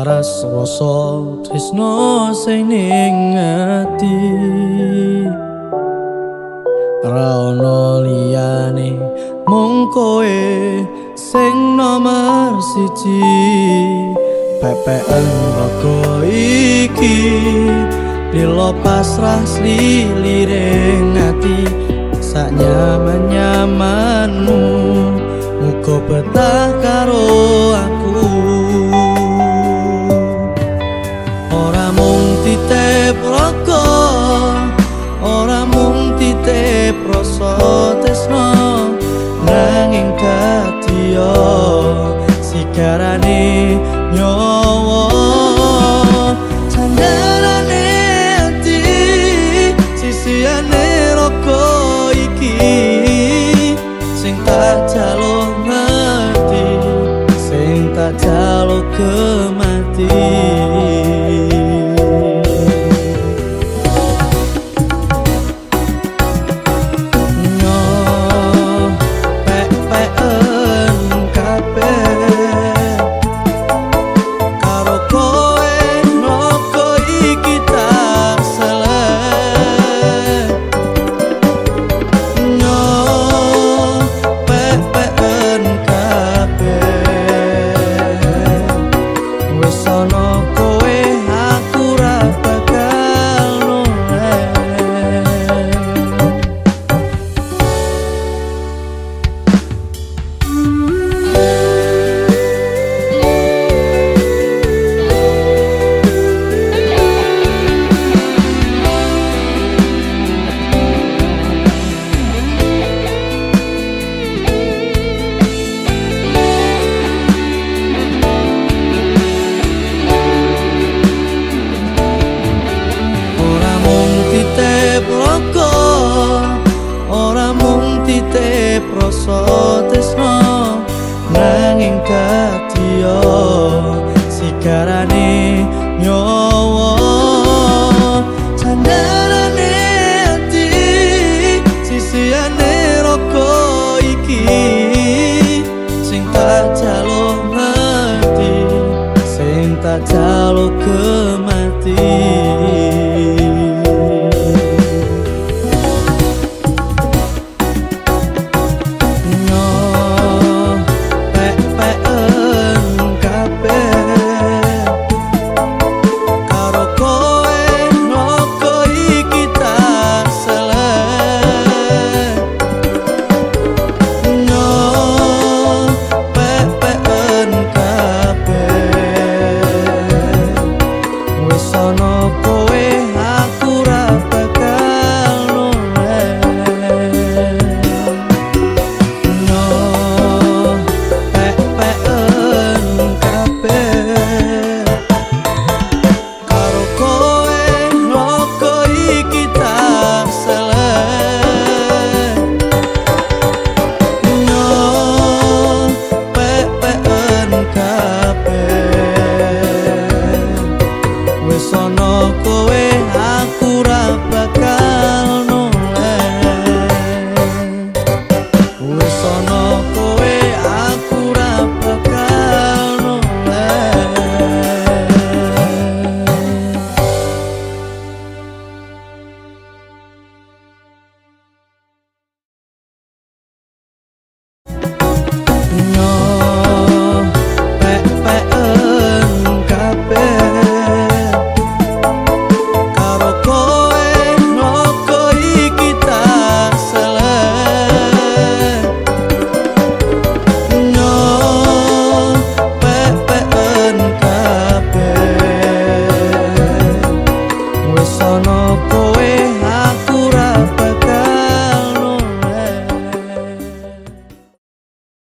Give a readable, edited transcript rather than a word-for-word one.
Selaras rasa tresno sing ning ati, ra ono liyane mung kowe sing nomor siji. Pepeken raga iki lilo pasrah sliliring ati, sak nyaman-nyamanmu muga betah karo aku. Ora mung titip raga, ora mung titip rasa tresno, nanging dadi sigarane nyawa. Sandarane ati, sisihane raga iki, sing tak jaluk ngerti, sing tak jaluk kemati. Ora mung titip rasa tresno, nanging dadi sigarane nyawa. Sandarane ati, sisihane